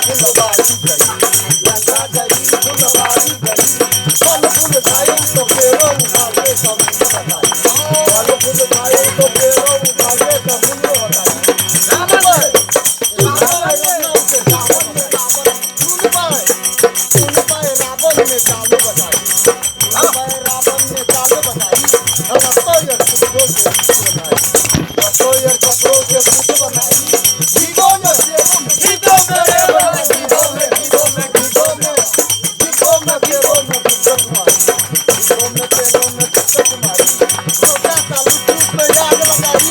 फुलवारी गई, लंका जरी फुलवारी गई, फल फूल खाई तो पेड़ों उगावे कबूल बताई, फल फूल खाई तो पेड़ों उगावे कबूल बताई। रावण ने जाल बताई, रावण ने जाल बताई, कपड़ों के पुत बनाई, भीगो में भीगो में भीगो में भीगो में भीगो में भीगो में पेड़ों में पुत्र कुमारी, भीगो में पेड़ों में पुत्र कुमारी, छोटा सा लुटू पे आग लगाई,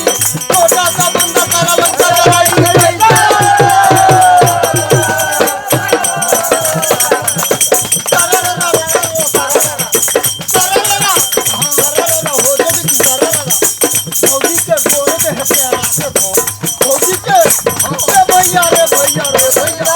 छोटा सा बंदा तारा लंका जलाई। भैया रे भैया रे भैया,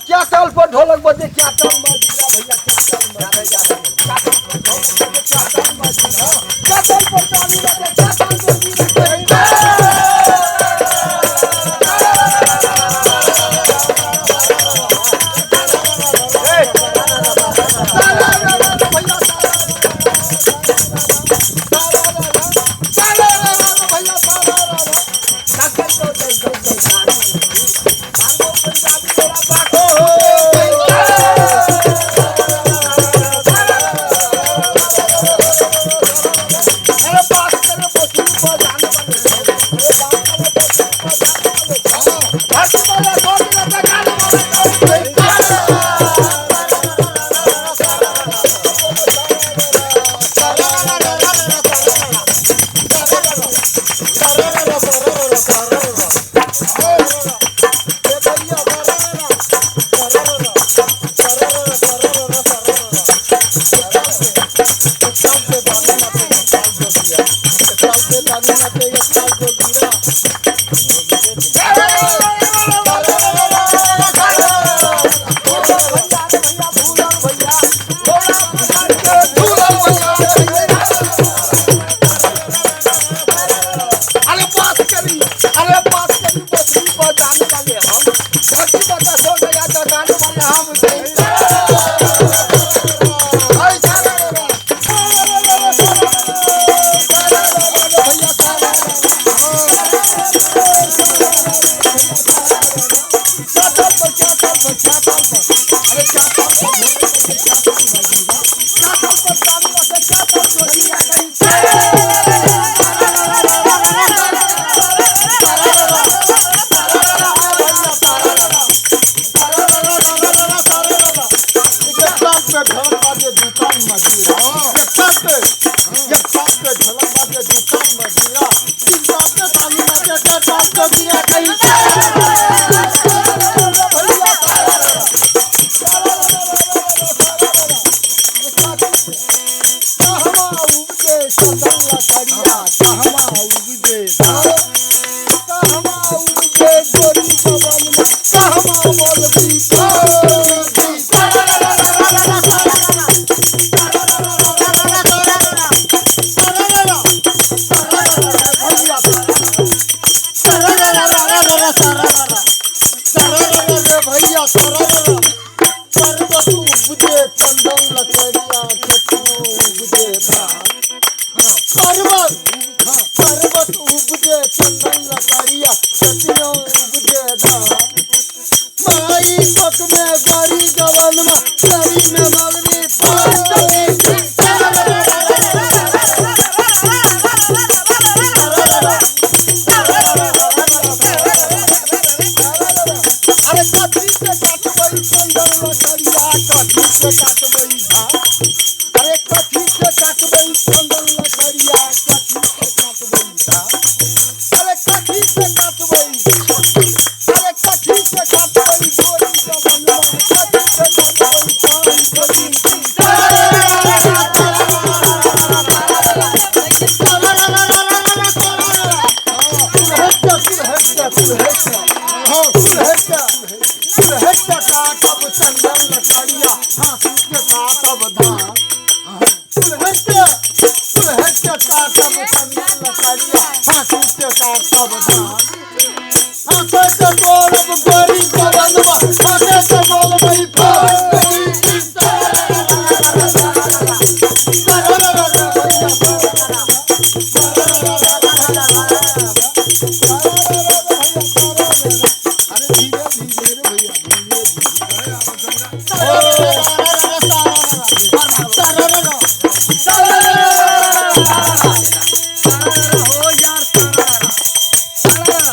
क्या ताल पर ढोलक बजे, क्या ताल बजे भैया, क्या ताल बजे, क्या ताल बजे, क्या ताल पर ताली बजे, क्या ताल बजे। लकड़िया हाँसू के काटब धान। कुल्हड़ के, कुल्हड़ के काटब चंदन लकड़िया हाँसू के काटब धान। हाथे से बोलब गोरी बदनवा, हाथे से बोलबई अरे धीरे धीरे रे भैया, धीरे हो यार सारा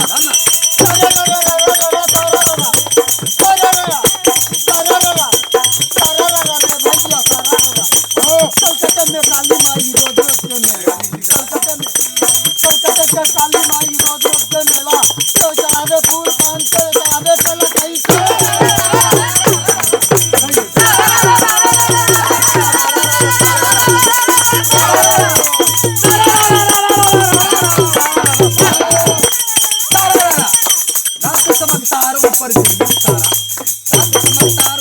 कलकत्ते में काली माई रोज रोज के मेला, कलकत्ते में, कलकत्ते के काली माई रोज रोज के मेला, तो चढ़ावे फूल पान के चढ़ावे कल कहीं। रात चमकतार ऊपर बिजली तारा, रात चमकतार